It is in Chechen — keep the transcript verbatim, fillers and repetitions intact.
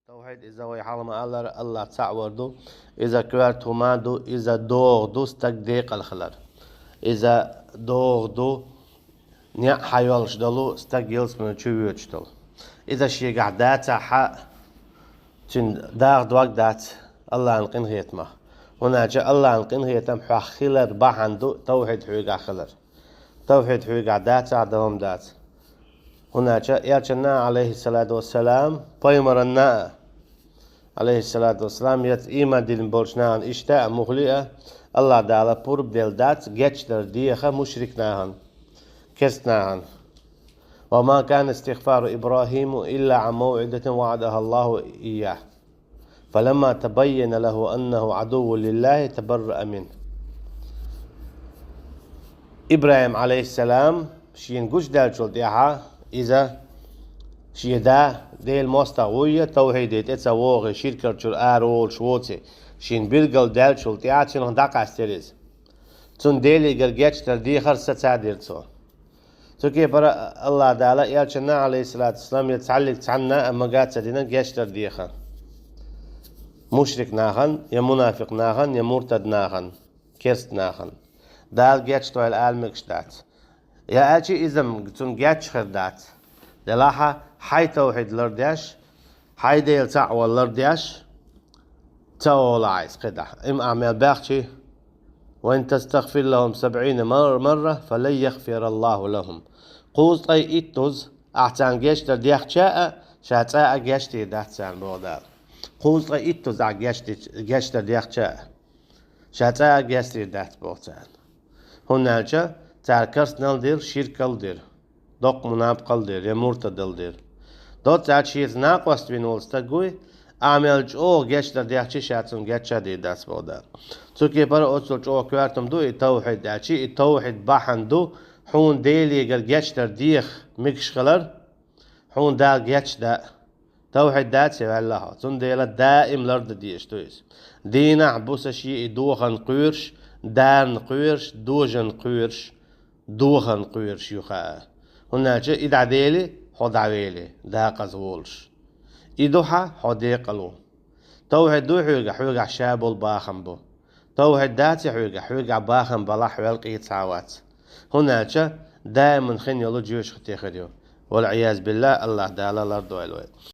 Тавхьид иза вай хьалха ма-аллара, АллахӀ цаӀ вар ду, иза коьрта хӀума ду, иза догӀа ду стаг декъала хилар. Иза догӀа ду, неӀ хьайолуш долу стаг ялсамани чу воьдуш долу. Иза шегахь дацахь а, цуьнан даха дог дац АллахӀан къинхетамах. ХӀунда аьлча АллахӀан къинхетам хьох хилар бахьана ду тавхьид хьоьгахь хилар. Тавхьид хьоьгахь дацахь а, дан хӀума дац. ХӀунда аьлча Элчанна а, Ӏалайхиссалату вассалам, пайхамаранна а, Ӏалайхиссалату вассалам, яц ийман дина болчу нахана иштта а, муххале а, АллахӀ Дала пурба делла дац гечдар деха мушрик нахана, керст нахана. وما كان استغفار إبراهيم إلا عن موعدة وعدها الله إياه فلما تبين له أنه عدو لله تبرأ منه. ИбрахӀим, Ӏалайхиссалам, шена гучудаьллачул тӀаьхьа иза шен да Делан мостагӀа вуй, тавхьиде тӀе ца вогӀий, ширкарчуьра ара волуш воций, шена билгалдаьллачул тӀаьхьа цуьнах дӀакъаьстира иза. Цунна Делегара гечдар дехар сацадира цо. Цу кепара АллахӀ Дала Элчанна, Ӏалайхиссалату вассалам, я цхьаллиг цхьанна а мага ца дина гечдар деха мушрик нахана, я мунафикъ нахана, я муртад нахана, керст нахана. Дала гечдойла ала мегаш дац. Я аьлча иза-м цунна геч хир дац. Делахь а хьайн тавхьид лардеш, хьайн Дела цхьаъ вар лардеш, ца олу ахь иза кхидӀа. Има ахь мел баьхчи: وإن تستغفر لهم سبعين مر-، مرة فلن يغفر الله لهم. Кхузткъе иттуза ахь царна гечдар дехча а, ша цкъа а гечдийр дац царна, боху Дала. Кхузткъе иттуза ахь гечди-, гечдар дехча а, ша цкъа а гечдийр дац, боху царна. ХӀунда аьлча цара керстанал дира, ширкал дира, доккха мунапкъал дира, я муртадал дира. Доцца аьлча шеца накъост вина волу стаг вуй, ахь мел чӀогӀа гечдар дехчи, ша цунна гечдийр дац, боху Дала. Цу кепара оццул чӀогӀа коьртам ду и тавхьид аьлчи, и тавхьид бахьана ду хьуна Делегара гечдар деха мегаш хилар, хьуна Дала гечдан. Тавхьид дац и ваьлла хьо, цундела даим лардан дезаш ду иза. Дийнахь, бусалба шен и дохана кхоьруш, дарна кхоьруш, дожанна кхоьруш, дохана кхоьруш ю хаа. ХӀунда аьлча и дӀадели, хьо дӀавели, декъаза волуш. И ду хьан хьо декъала ву. Тавхьид дуй хьоьгахь, хьоьгахь ша болу бахам бу. Тавхьид дац и хьоьгахь, хьоьгахь бахам балахь, хьоьл къийца а вац. ХӀунда аьлча даиман хин йолу жоьжахати хир ю. ВалӀиязу биллахӀ, АллахӀ Дала лардойла вай.